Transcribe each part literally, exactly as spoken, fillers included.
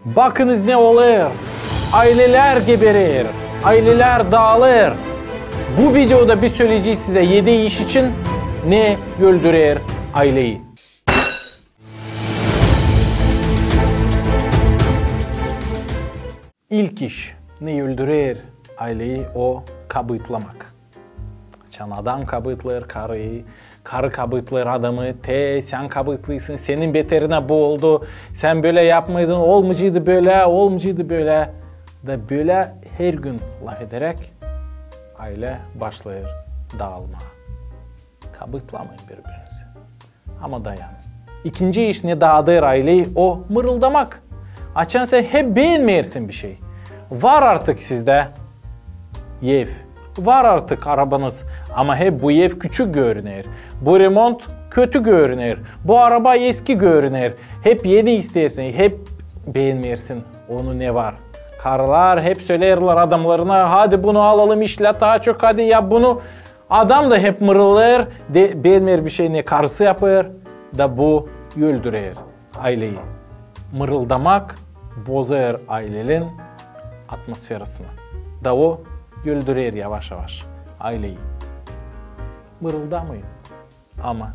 Bakınız ne olêr. Aylelär geberer. Aylelär daalêr. Bu videoda biz söleyecez sizä edi iş için, ne öldürer ayleyi. İlk iş, ne öldürer ayleyi, o kabıtlamak. Açan adam kabıtlêêr karıyı, karı kabıtlêêr adamı, te sän kabıtlıysın, senin beterinä bu oldu, sän bölä yapmaydın, olmayaceydı bölä, olmayaceydı bölä. Da bölä hergün lafederäk aylä başlêêr daalmaa. Kabıtlamayın biri-birinizi. Ama dayanın. İkinci iş, ne daadêr ayleyi, o mırıldamak. Açan sän hep beenmeersin bir şey. Var artık sizdä ev, var artık arabanız, ama hep bu ev küçük görüner, bu remont kötü görüner, bu araba eski görüner. Hep eni isteersin, hep beenmeersin onu, ne var. Karılar hep söleerlär adamlarına: "Hadi bunu alalım, işlä taa çok, hadi yap bunu." Adam da hep mırıldêêr, de beenmeer bir şey, ne karısı yapêr, da bu öldürer ayleyi. Mırıldamak bozêr aylelän atmosferasını. Da o öldürer yavaş-yavaş ayleyi. Mırıldamayın, ama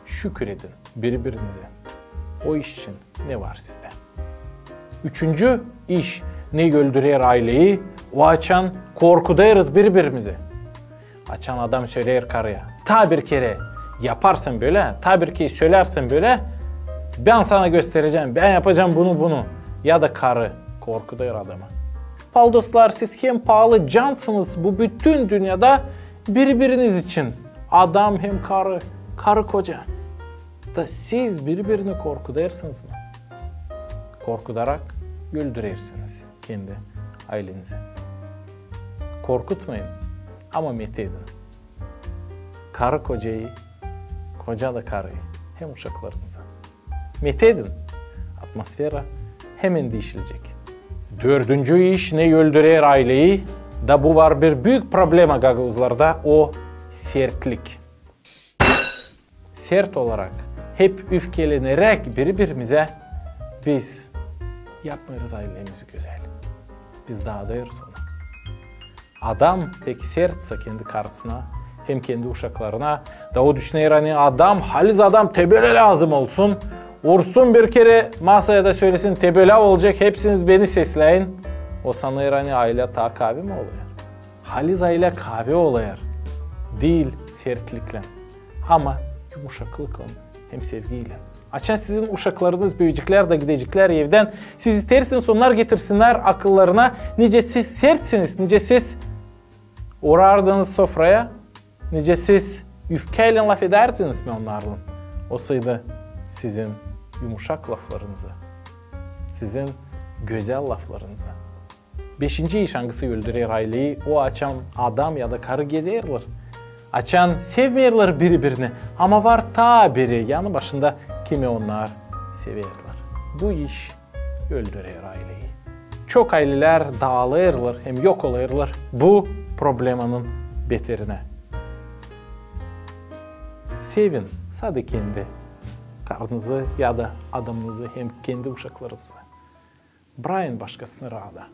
şükür edin biri-birinizä o iş için, ne var sizdä. Üçüncü iş, ne öldürer ayleyi, o açan korkudêrız biri-birimizi. Açan adam söleer karıya: "Taa bir kerä yaparsan bölä, taa bir kerä sölärsen bölä, bän sana gösterecäm, bän yapacam bunu, bunu." Ya da karı korkudêr adamı. Pal, dostlar, siz hem paalı cansınız bu bütün dünnedä biri-biriniz için. Adam hem karı, karı-koca. Da siz biri-birini korkudêrsınız mı? Korkudarak öldürersiniz kendi aylenizi. Korkutmayın, ama metedin karı-kocayı, koca da karıyı, hem uşaklarınızı. Metedin, atmosfera hemen diişilecek. Dördüncü iş, ne öldürer ayleyi, da bu var bir büük problema gagauzlarda, o sertlik. Sert olarak, hep üfkeleneräk biri-birimizä biz yapmêêrız aylemizi gözäl. Biz daadêrız onu. Adam pek sertsä kendi karısına hem kendi uşaklarına, da o düşüner, ani adam, haliz adam te bölä lääzım olsun, ursun bir kerä masaya da sölesin: "Te bölä olacek, hepsiniz beni sesläyin." O sanêr, ani aylä taa kaavi mi olêr? Haliz aylä kaavi olêr, diil sertliklän, ama yumuşaklıklan hem sevgiylän. Açan sizin uşaklarınız büüyeceklär da gideceklär evdän, siz isteersiniz, onnar getirsinnär akıllarına, nicä siz sertsiniz, nicä siz urardınız sofraya, nicä siz üfkäylän lafedärdiniz mi onnarlan, olsaydı sizin yumuşak laflarınızı, sizin gözäl laflarınızı. Beşinci iş, angısı öldürer ayleyi, o açan adam ya da karı gezerlär. Açan sevmeerlär biri-birini, ama var taa biri yanı başında, kimi onnar severlär. Bu iş öldürer ayleyi. Çok aylelär daalêrlar hem yok olêrlar bu problemanın beterinä. Sevin sade kendi karınızı ya da adamınızı hem kendi uşaklarınızı. Brakın başkasını raada.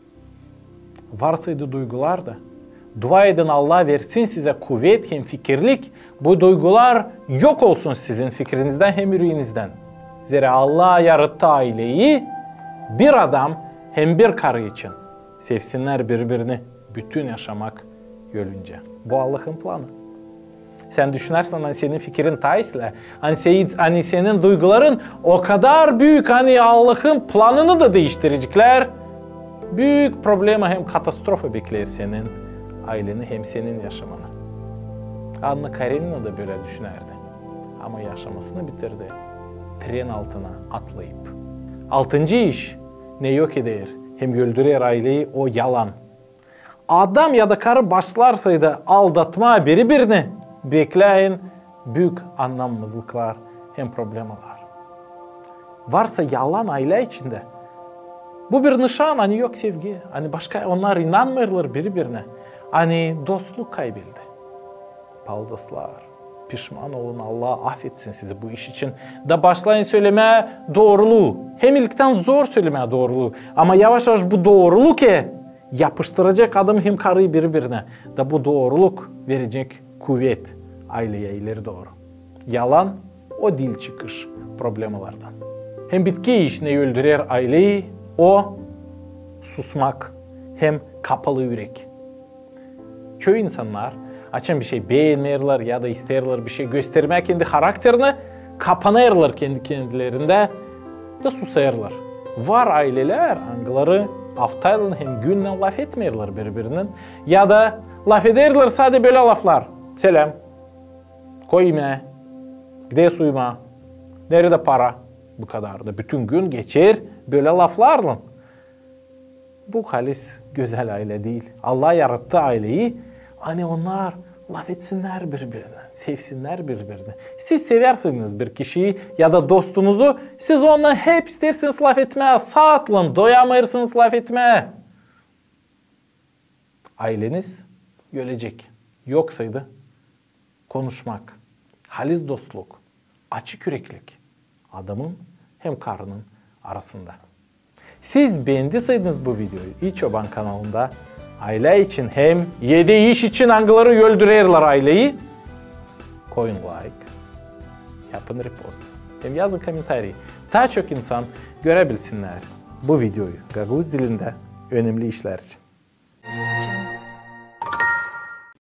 Varsaydı duygular da, dua edin, Allah versin sizä kuvet hem fikirlik, bu duygular yok olsun sizin fikrinizdän hem üreenizdän. Zerä Allah yarattı ayleyi, bir adam hem bir karı için. Sevsinnär biri-birini bütün yaşamak yölüncä. Bu Allahın planı. Sän düşünärsin, ani senin fikirin taa islää, ani se-, ani senin duyguların o kadar büük, ani Allahın planını da diiştireceklär. Büük problema hem katastrofa bekleer senin ayleni hem senin yaşamanı. Anna Karenina da bölä düşünärdi. Ama yaşamasını bitirdi tren altına atlayıp. Altıncı iş, ne yok eder hem öldürer ayleyi, o yalan. Adam ya da karı başlarsaydı aldatmaa biri-birini, bekläyin büük annamamazlıklar hem problemalar. Varsa yalan aylä içindä, bu bir nışan, ani yok sevgi, ani başka onnar inanmêêrlar biri-birinä, ani dostluk kaybedildi. Pal dostlar, Pişman olun, Allah afetsin sizi bu iş için. Da başlayın sölemää dooruluu. Hem ilktän zor sölemää dooruluu. Ama yavaş-yavaş bu dooruluk e yapıştıracek adamı hem karıyı biri-birinä. Da bu dooruluk verecek kuvet ayleyä ileri dooru. Yalan o diil çıkış problemalardan. Hem bitki iş ne öldürer ayleyi, o susmak hem kapalı ürek. Çoyu insannar, açan bişey beenmeerlär ya da isteerlär bişey göstermää kendi harakterini, kapanêrlar kendi-kendilerindä da susêrlar. Var aylelär, angıları aftaylan hem günnän lafetmeerlär biri-birinin ya da lafederlär sade bölä laflar: seläm, koy imää, gideriz uyumaa, neredä para? Bu kadar da. Bütün gün geçer bölä laflarlan. Bu halis gözäl aylä diil. Allah yarattı ayleyi, ani onnar lafetsinnär biri-birinä, sevsinnär biri-birinä. Siz seversiniz bir kişiyi ya da dostunuzu, siz onunnan hep isteersiniz lafetmää, saatlan doyamêêrsınız lafetmää. Ayleniz ölecek. Yoksaydı konuşmak, halis dostluk, açık üreklik adamın hem karının arasında. Siz beendiseydiniz bu videoyu İ Çoban kanalında aylä için hem edi iş için, angıları öldürerlär ayleyi, koyun layk, yapın repost hem yazın komentariy. Taa çok insan göräbilsinnär bu videoyu gagauz dilindä önemli işlär için.